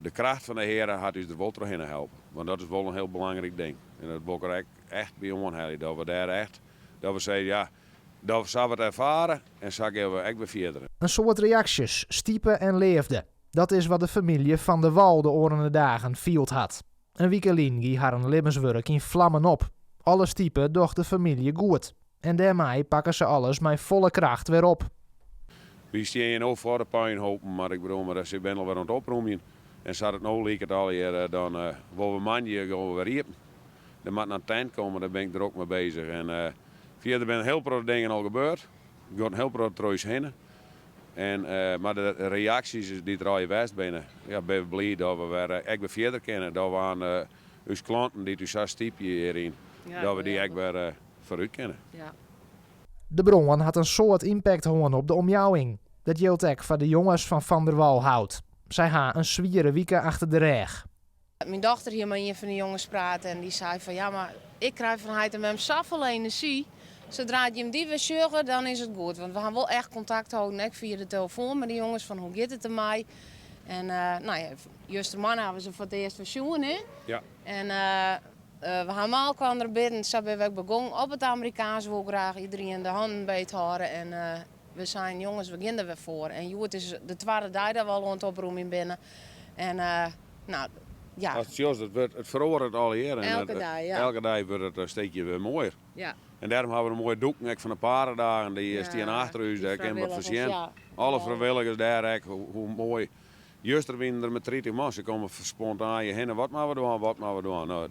De kracht fan de Heare hat ús der wol trochhinne helpen, want dat is wol in hiel belangryk ding. En dat wol ik der ek echt by oanhelje, dat we dêr echt, dat we sizze, ja, dat sa we it erfare en sa gean we ek wer fierder. In soad reaksjes, stipe en leafde. Dat is wat de famylje Van der Wal de ôfrûne dagen field hat. In wike lyn gie harren libbenswurk yn flammen op. Alle stipe docht de famylje goed. En dêrmei pakke se alles mei folle kracht wer op. Wy stean hjir no foar de puinhopen, mar ik bedoel mar, se binne al wer oan it opromjen. En sa't it no liket allegear, dan wolle we moandei gean we wer iepen. Der moat noch in tent komme, dêr bin ik drok mei bezich. En fierder binne in hiel protte dingen al gebeurd. Der giet in hiel protte troch ús hinne. En, mar de reaksjes dy't der allegear west binne, ja, binne we bliid dat we wer ek wer fierder kinne. Dat we oan ús klanten dy't ús sa stypje hjiryn, dat we dy ek wer foarút kinne. De brân hat in soad ympakt hân op de omjouwing. Dat jildt ek foar de jonges fan Van der Wal Hout. Sy ha in swiere wike achter de rêch. Myn dochter hie mei ien fan de jonges praat en dy sei fan ja, mar ik krij fan heit en mem safolle enerzjy. Sadra't jim dy wer sjogge, dan is it goed. Want we ha wol echt kontakt holden, ek fia de telefoan mei de jonges, fan hoe giet it dermei. En no ja, justermoarn hawwe we se foar it earst wer sjoen, hè. Ja. En we ha mei elkoar bidden, sa binne we ek begûn op it Amerikaans, woe graach iderien de hannen beet hâlde. En we seinen, jonges, we gean der wer foar. En hjoed is de twadde dei dat we al oan it opromjen binne. En no, ja. Ast sjochst, it wurdt, it feroaret allegear. Elke dei, ja. Elke dei wurdt it in stikje wer moaier. Ja. En dêrom hawwe we de moaie doeken ek fan de paredagen, dy steane achter ús, dêr kinne we wat fan sjen. Alle frijwilligers dêr ek, hoe moai. Juster wiene der mar 30 man, se komme spontaan hjir hinne, wat moatte we dwaan, wat moatte we dwaan. No,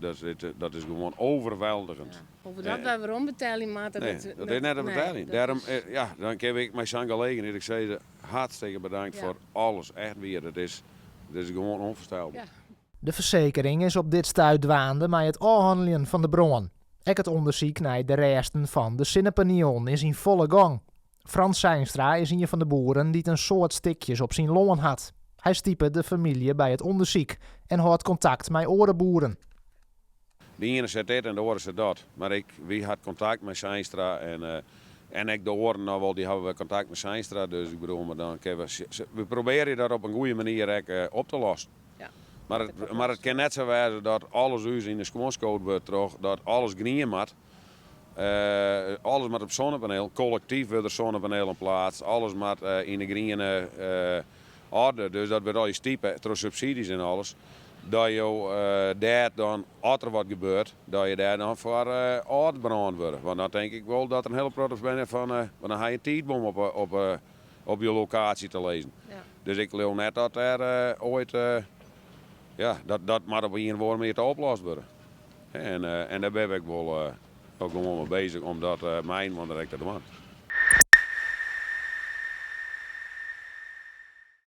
dat is gewoan overweldigend. Hoe't we dat wer werom betelje moatte, Nee, dat is net te beteljen. Dêrom, ja, dan kin ik mei sa'n gelegenheid ek sizze, hartstikke bedankt foar alles, echt wier, dat is, dat is gewoan ûnfoarstelber. De fersekering is op dit stuit dwaande mei it ôfhanneljen fan de brân. Ek it ûndersyk nei de rêsten fan de sinnepanielen is yn folle gong. Frans Seinstra is ien fan de boeren dy't in soad stikjes op syn lân hat. Hy stipet de famylje by it ûndersyk en hâldt kontakt mei oare boeren. De iene seit dit en de oare seit dat. Mar ik, wy hat kontakt mei Seinstra en en ek de oaren noch wol, dy hawwe wer kontakt mei Seinstra. Dus ik bedoel, mar dan kinne we, we probearje dat op in goede manier ek op te lossen. Mar it, mar it kin net sa wêze dat alles ús yn de skuon skood wurdt troch dat alles grien moat. Alles moat op zonnepanelen, kollektyf wurde der zonnepanelen pleatst, alles moat yn de griene orde. Dus dat wurdt allegear stipe troch subsidies en alles. Dat jo dêr dan, as der wat gebeurt, dat je dêr dan foar ôfbrând wurde. Want dan tink ik wol dat der in hiele protte binne fan, want dan ha je in tiidbom op, op je lokaasje te lizzen. Dus ik leau net dat dêr oait, ja, dat moat op ien of oare manier ta oplost wurde. En dêr binne we ek wol gewoan mei bezich om dat mei-inoar ek te dwaan.